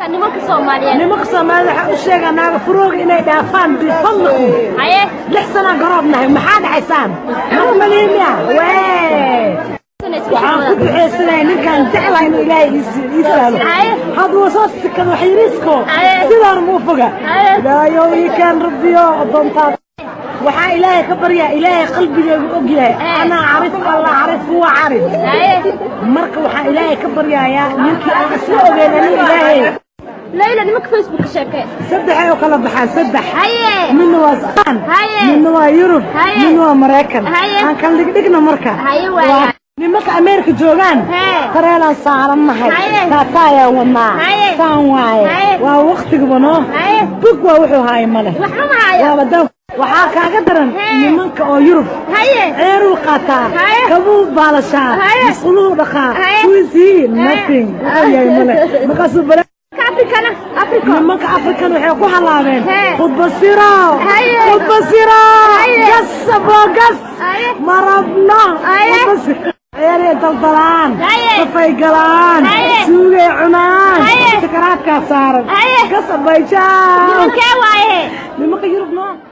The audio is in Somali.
Nimanka Soomaaliyeed. Nimanka Soomaalida waxaa u sheegaa naaga furooga inay dhaafaan bifadlikum. 6 sana garoob nahay, maxaa dhacaysaan? Mar malihi miya wee, waxaan ku duceysanaya ninkaan jeclahay inuu Ilaahay ii sahlo. Hadduu soo sikado xiriisko sidaan muu foga. Ilaahayow ii keen, Rabbiyo addoontaada. Waxaa Ilaahay ka baryaa, Ilaahay qalbigeygu og yahay, anaa carif, Allah carif, huwa carif. Marka waxaa Ilaahay ka baryayaa ninkii aan isla ogeyn ani Ilaahay. Layla, nimanka Facebook ka sheekay. Saddexay oo kala baxaan, saddex. Midna waa Saan, midna waa Yurub, midna waa Maraykan. Aan kala dhigdhigna marka. Haye, waaya. Nimanka Ameerika joogaan, tareelaan saarannahay, taataayaan wadnaa, saan waaye, waa waktigaba noo bug, waa wuxuu haaya male. Waxba ma hayo. Waaba daw. Waxaa kaaga daran nimanka oo Yurub, ceeruu qaataa, kabuu baalashaa, musquluhu dhaqaa, who is he? Nothing. Wuxuu yahay male. Markaasuu bala Afrikana, Afrika. Nimanka Afrikan waxay ku halaabeen khudba siro, khudba siro, gas abo gas, marabno khudba siro. Ceeray daldalaan, safay galaan, suugay cunaan, sakaraadkaa saaran, gas abayjaa. Nimankee waaye? Nimanka Yurub no.